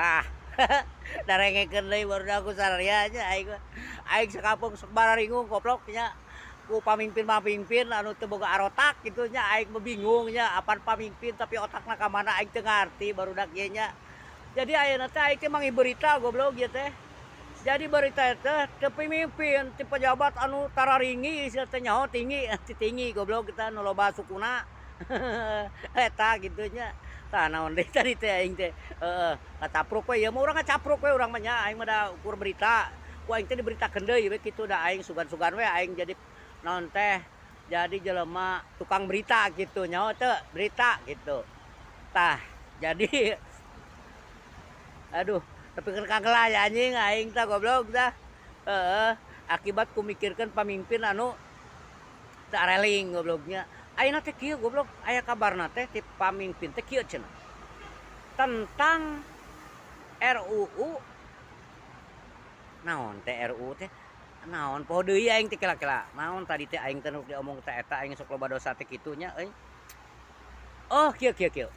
Tah, darengekeun deui barudak ku sararia nya aing mah. Aing sakampung sok bararingung, goblok nya, ku pamimpin-pamimpin anu teu boga arotak kitu nya. Aing mah bingung nya, apan pamimpin tapi otakna ka mana, aing teu ngarti barudak ieu nya. Jadi ayeuna teh aing teh manggih berita, goblok, ieu teh. Jadi berita teh teu pamimpin ti pejabat anu tararinggi sia teh, nyaho tinggi ti tinggi, goblok, kita nu loba sukuna eta kitu nya. Tah, naon deui tadi teh aing teh? Heeh, kacapruk we ieu mah, urang ngacapruk we urang mah nya. Aing mah da ukur berita ku aing teh diberitakeun deui we kitu. Da aing sugan-sugan we aing jadi naon teh, jadi jelema tukang berita gitu, nyaho teu berita gitu. Tah, jadi aduh, tapi kagelah ya anjing aing tah, goblok tah. Heeh, akibat ku mikirkeun pamimpin anu teu areling, gobloknya. Ayeuna teh kieu, goblok, aya kabarna teh ti pamimpin teh kieu cenah. Tentang RUU naon teh, RUU teh naon, poho deui aing teh. Kela-kela naon tadi teh aing teh nu diomong teh eta? Aing sok loba dosa teh kitu nya euy. Oh, kieu kieu kieu.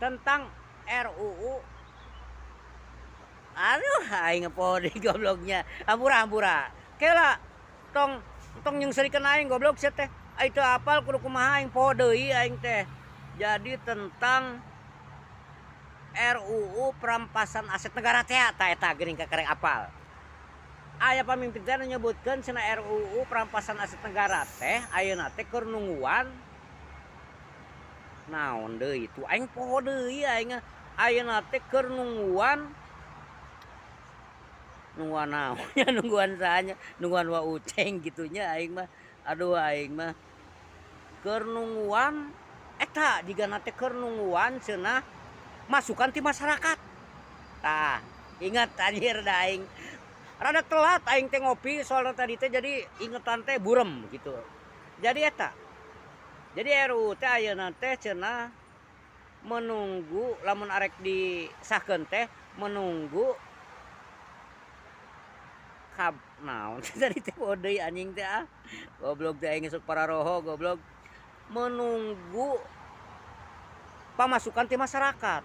Tentang RUU, aduh, aing poho deui, gobloknya. Hampura, hampura. Kela, tong tong nyengserikeun aing, goblok sia teh. Aing teu apal, kudu kumaha, aing poho deui aing teh. Jadi tentang RUU perampasan aset negara teh, tah eta geuning kakarek apal. Aya pamimpin teh anu nyebutkeun cenah RUU perampasan aset negara teh ayeuna teh keur nungguan naon deui tuh, aing poho deui aing. Ayeuna teh keur nungguan, nungguan naon nya, nungguan saha nya, nungguan Wa Uceng kitu nya aing mah. Aduh, aing mah keur nungguan eta jigana teh keur nungguan cenah masukan ti masyarakat. Tah, ingat anjir, da aing rada telat aing teh ngopi soalna tadi teh, jadi ingetan teh burem gitu. Jadi eta, jadi RUU teh ayeuna teh cenah menunggu, lamun arek disahkeun teh menunggu kab naon tadi teh, poho deui anjing teh. Ah, goblok teh, aing sok pararoho, goblok. Menunggu pamasukan ti masyarakat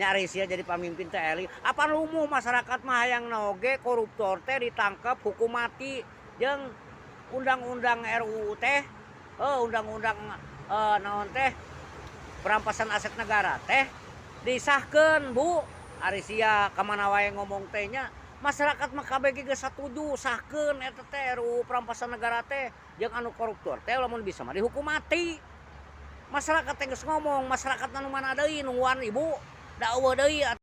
nya. Ari sia jadi pamimpin teh eling apan lumuh, masyarakat mah hayangna oge koruptor teh ditangkap, hukum mati, jeung undang-undang RUU teh, oh, undang-undang naon teh, perampasan aset negara teh disahkeun, Bu. Ari sia kamana wae ngomong teh nya, masyarakat mah kabeh geus satuju sahkeun eta teh RUU perampasan negara teh, jeung anu koruptor teh lamun bisa mah dihukum mati. Masyarakat teh geus ngomong. Masyarakat anu mana deui nungguan ibu, da euweuh deui.